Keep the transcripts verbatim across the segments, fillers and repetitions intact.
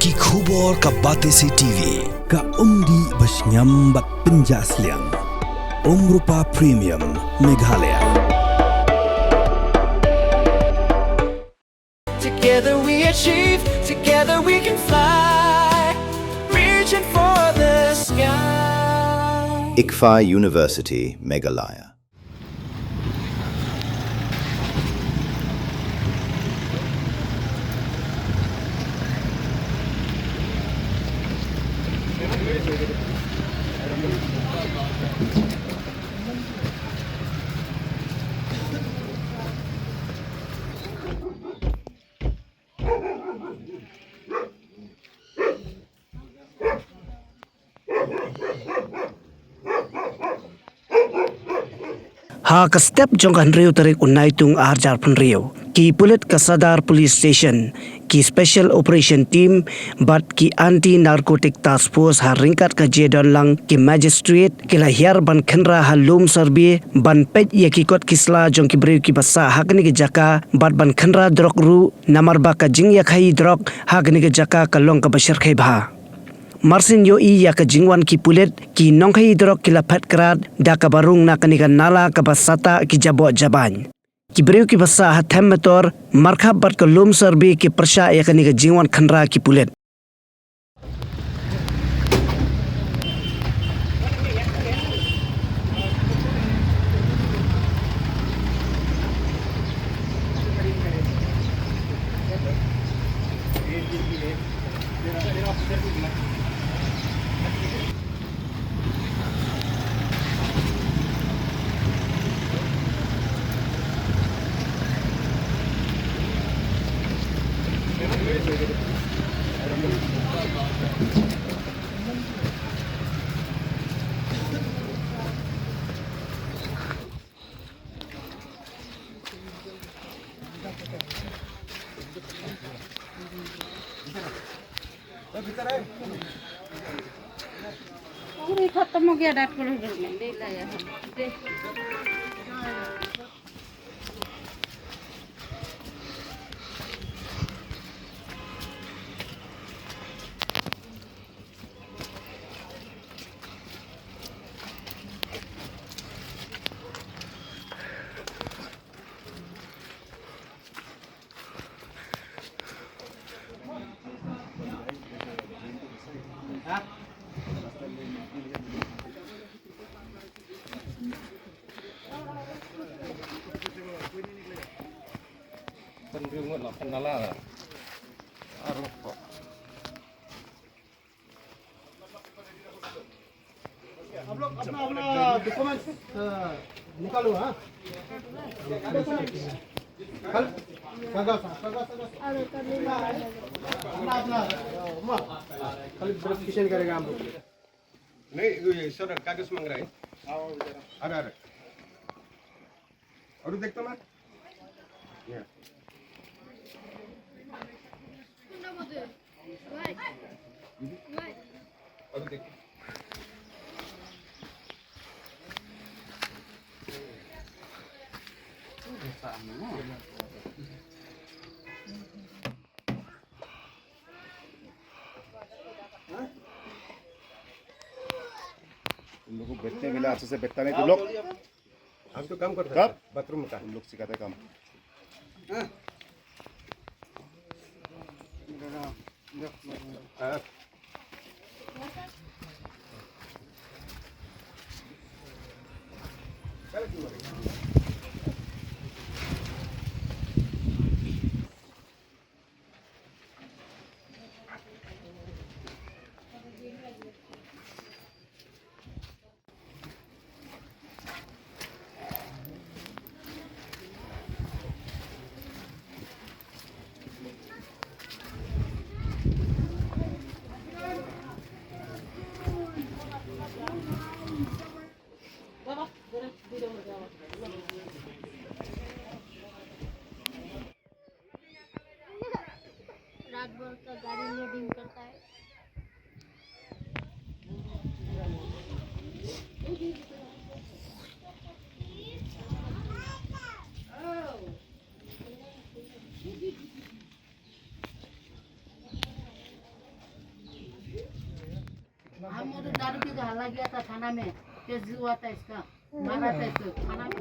Ki khubor ka Batesi T V, ka umdih ba shngiam bad pynjah sliang. Umrupa Premium, Meghalaya. Together we achieve, together we can fly, reaching for the sky. ICFAI University, Meghalaya. Ha ka step jong ka hynriew tarik u Naitung arhajar phew hynriew, ki pulit ka Sadar Police Station, ki Special Operation Team bad ki Anti Narcotic Task Force ha ryngkat ka jingdon lang ki magistrate ki la hiar ban khynra ha Lumsarbe ban peit ïa ki kot ki sla jong ki briew kiba sah ha kane ka jaka bad ban khynra drok ruh, namar ba ka jingïakhaïi drok ha kane ka jaka ka long kaba shyrkhei bha. Marsien ïohi ïa ka jingwan ki pulit, ki nongkhaïi drok ki la phet krad da kaba rung na kane ka nala kaba sah ha ki jaboh jabain. Ki briew kiba sah ha Them Metor, markhap bad ka Lumsarbe ki pyrshah ïa kane ka jingwan khynra ki pulit. पूरी खत्म हो गया, डॉक्टर ने ले लाया है। दे। आप लोग अपना अपना डॉक्यूमेंट्स निकालो। हाँ, कल कागज, कागज, कागज। अपना अपना, हाँ, खाली वेरिफिकेशन करेगा हम लोग। नहीं, ये सर कागज मांग रहा है। अरे, अरे। और देख तो मैं। ये। और देख। तुम लोग को बैठने मिला, अच्छे से बैठता नहीं तुम लोग। हम तो काम करते हैं, कब? बाथरूम का। तुम लोग सिखाते काम। हाँ। हाँ। वो तो दारू पी के हल्ला किया था थाना में, केस हुआ था इसका, मारा था इसको थाना में।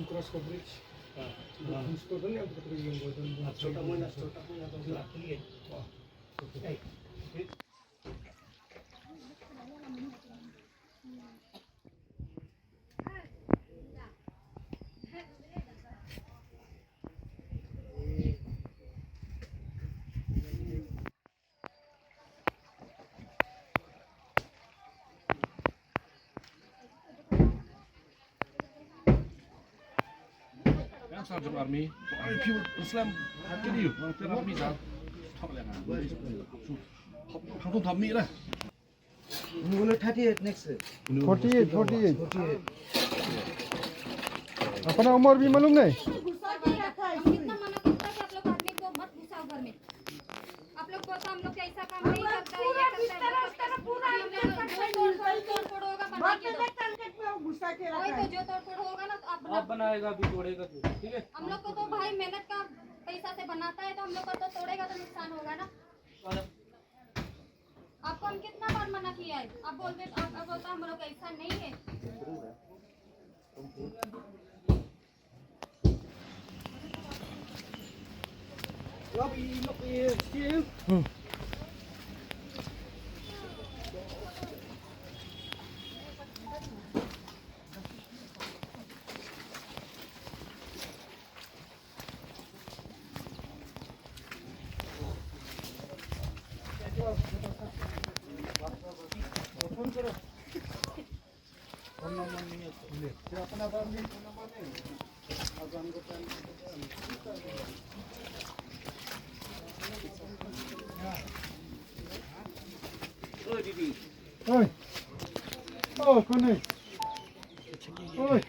Cross ka bridge. हाँ। हाँ। छोटा मोटा, छोटा मोटा तो Yang sa jong army, army pure Islam, hati dia, orang pure army dah. Thok leh ngan. Hang tung thok mi lah. Forty eight, forty eight. अपना उम्र भी मालूम नहीं? कितना मना करता है कि आप लोग आदमी को मत घुसाओ घर में। आप लोग बोलते हम लोग ऐसा काम नहीं करता है, ये करता है, वो करता है। पूरा हम लोग जो तोड़, तोड़, तोड़, तोड़ होगा, बना के दो। वही तो, जो तोड़, तोड़ होगा ना, तो आप आप बनाओ। बनाएगा, अभी तोड़ेगा तू, ठीक है? हम लोग को तो भाई मेहनत का पैसा से बनाता है, तो हम लोग का तो तोड़ेगा तो नुकसान होगा ना। और आपको हम कितना बार मना किया है, आप बोलते, आप, आप बोलते हम लोग ऐसा नहीं है। Oi. Oh, कौन है? Oi.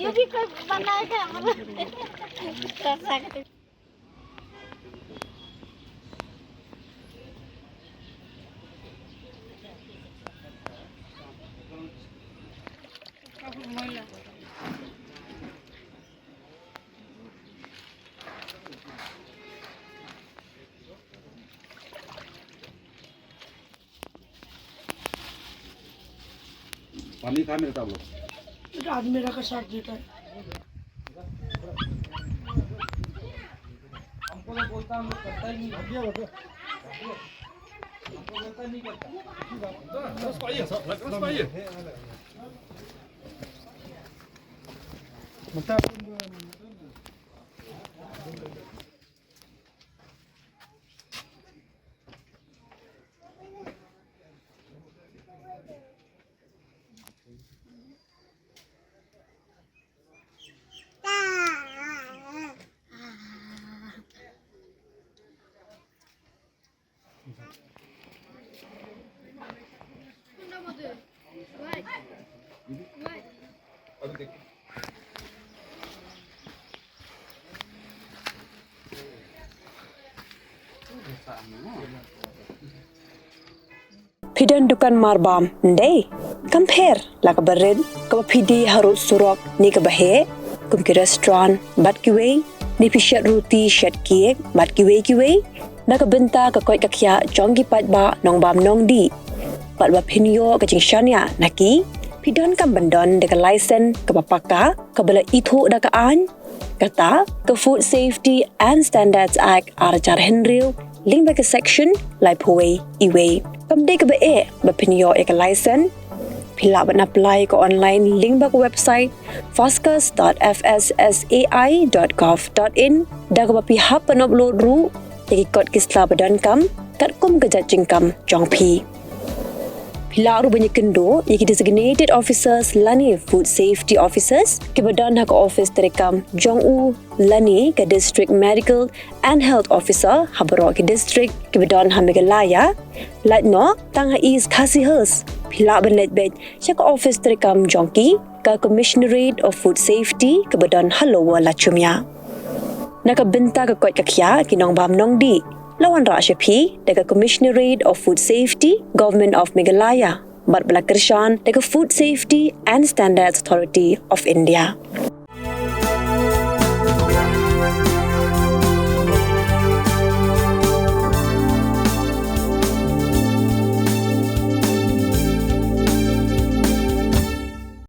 ये भी कोई बनाएगा हमारा। पानी कहाँ मिलता है आप लोग? रात में रखा साथ देता है। हमको तो बोलता, हम लोग करता ही नहीं। हमको बोलता नहीं करता। बस पाइए, बस पाइए। Phi don dukan marbam, ndei? Kam pher la kaba rit, kaba phi die harud surok ne kaba heh, kum ki restaurant bad kiwei, ne phi shet ruti, shet cake bad kiwei kiwei, na ka bynta ka koit ka khiah jong ki paidbah nongbam nongdih. Bad ba phin ïoh ka jingshaniah na ki, phi donkam ban don da ka license kaba paka, kaba la ithuh da ka aiñ, kata ka Food Safety and Standards Act ar hajar hynriew, lyngba ka section laiphew wei, iwei. Kam dei kaba eh ba phin ïoh ïa ka license. Phi lah ban apply ka online lyngba ka website fascus dot F S S A I dot gov dot in, da kaba phi hap ban upload ruh ïa ki kot ki sla ba donkam katkum ka jait jingkam jong phi. Phi lah ruh ban ïakynduh ïa ki designated officers lane food safety officers kiba don ha ka office treikam jong u lane ka district medical and health officer ha baroh ki district kiba don ha Meghalaya. Lait noh tang ha East Khasi Hills, phi lah ban leit beit sha ka office treikam jong ki. ka Commissionerate of Food Safety kaba don ha Lower Lachumia. Na ka bynta ka koit ka khiah ki nongbam nongdih, la wanrah sha phi da ka Commissionerate of Food Safety, Government of Meghalaya, bad ba la kyrshan da ka Food Safety and Standards Authority of India.